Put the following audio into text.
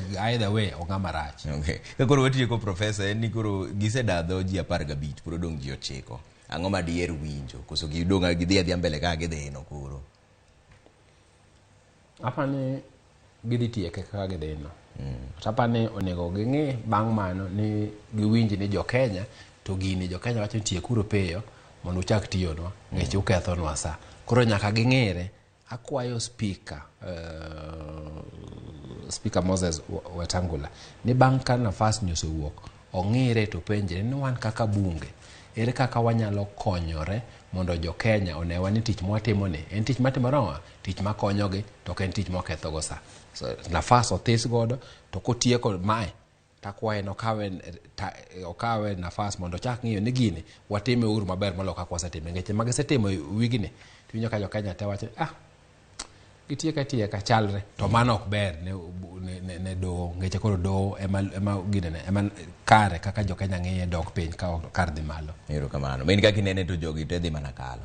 Koro either way ong'ama rach. Okay. Ka koro watieko professor en ni koro gisedadho ji 15 pod odong' ji 9. Ang'o ma diher winjo? Koso gidong' gidhi adhiya mbele kaka gidhino koro? Apani gidhi tieke kaka gidhino. To apani onego ging'i bang' mano ni giwinj ni jo Kenya to gini jo Kenya wacho ni tiekuru piyo mondo uchak tiyonwa nikech ukethonwa sa. Koro nyaka ging'ire. Akwayo speaker, Speaker Moses Wetangula ni bang' ka nafas ni osewuok ong'ire to penjre ni wan kaka bunge ere kaka wanyalo konyore mondo jo Kenya onewa ni tich mwatimo ni en tich matimore ang'o? Tich makonyogi to ok en tich mwakethogo sa. So, nafas othis godo to kotieko mae takwaye ni okawe, ta, okawe nafas mondo ochak ng'iyo ni gini watime uru maber moloyo kaka wasetime. Nikech ma gisetimo wigni tiwinjo ka jo Kenya te wacho ah gitieka tieka chalre to mano ok ber ne, ne, ne, ne doho ngeche koro doho ema, ema, ginene, ema kare kaka jo Kenya ng'iye dok piny ka kar dhi malo. Erokamano. Ma in kaka inene to jogi te dhi mana kalo.